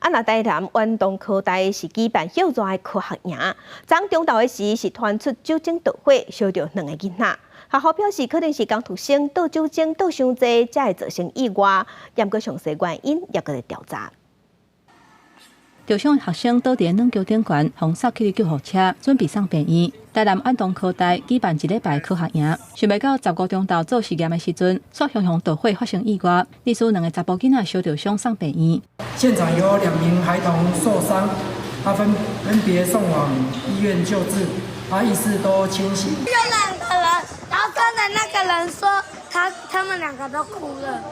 啊，若台南遠東科大是舉辦歇熱的科學營，昨中晝的時是傳出酒精導火，燒著兩個囡仔。學校表示，可能是工讀生倒酒精倒傷濟，才會造成意外。毋過詳細原因猶閣咧調查。受傷學生倒佇軟橋頂懸，予送去救護車，準備送病院。台南遠東科大舉辦一禮拜科學營，想袂到15中晝做實驗的時陣，煞雄雄導火發生意外，致使兩個查埔囡仔燒著傷送病院。現場有兩名孩童受傷，他分別送往醫院救治，他意識都清醒。有兩個人，然後剛才那個人說他們兩個都哭了。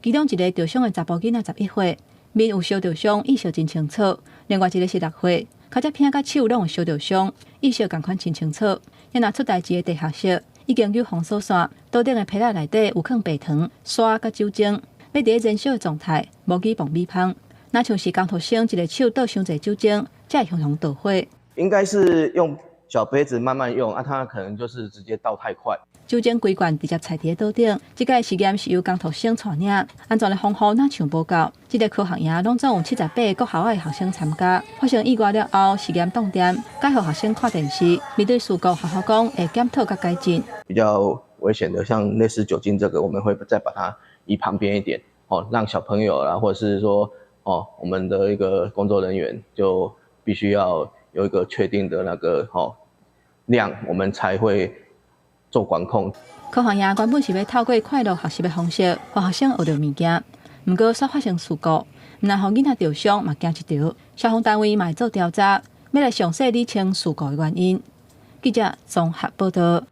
其中一個受傷的查埔囡仔11歲，面有燒著傷，意識真清楚。另外一個是6歲，跤脊骿佮手攏有燒著傷，意識仝款真清楚。遐若出代誌的地下室已經有封鎖線，桌頂的被仔內底有囥白糖、沙佮酒精，欲佇咧燃燒的狀態，模擬爆米香。若像是工讀生一个手倒傷濟酒精，才會雄雄導火。應該是用小杯子慢慢用，啊，他可能就是直接倒太快。酒精規罐直接踩佇咧桌頂，這個實驗是由工讀生帶領，安全的防護若像無夠。這个科學營攏總有78個國校的學生參加，發生意外了後，實驗斷電，改予學生看電視。面對事故，學校講會檢討佮改進。比較危險的，像類似酒精這個，我們會再把它移旁邊一點，哦，讓小朋友啊，或者是說，哦，我們的一個工作人員就必須要有一個確定的那個哦量，我們才會做管控。科學營原本是欲透過快樂學習的方式，予學生學著物件，毋過煞發生事故，毋但予囡仔著傷，嘛驚一著。消防單位嘛會做調查，欲來詳細理清事故的原因。記者綜合報道。